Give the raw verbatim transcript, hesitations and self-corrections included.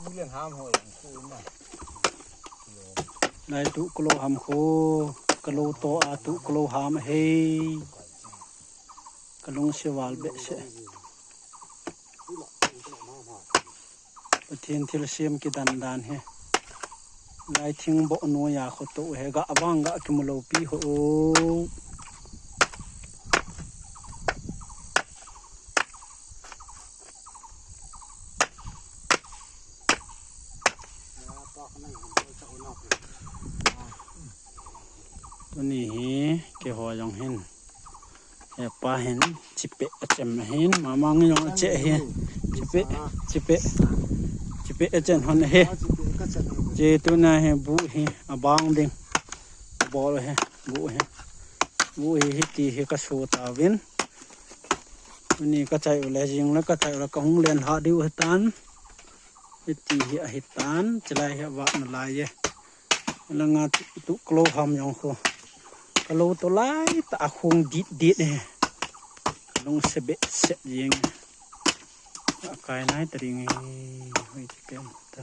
Lai tuh kalou ham khu, kalou toh a tuh kalou ham ahi. Kalungset val behseh. Pathen thilsem kidan dan hi. Lai thingboh noiya khoto hi, ga vang ga kimu lou pi ho. Tuni hi keiho jong hin, hepa hin chipeh achem ahin, mama ngi jong ache hi. Chipeh, chipeh, chipeh achen hon ahi. Che tuna hi bu hi abang ding. Bol hi, bu hi. Bu hi hiti hi kasu tauvin. Tuni kachai u le, jing le kachai u le kahung len ha diu hitan. Hiti hi ahitan, chilai hi avat nalai e. Langa tuh kalou ham jong khu. Kalou toh laitah a khung dit dit e. Kalungset behseh jeng e. Akai nai ta ding e. Hoi ti pen ta.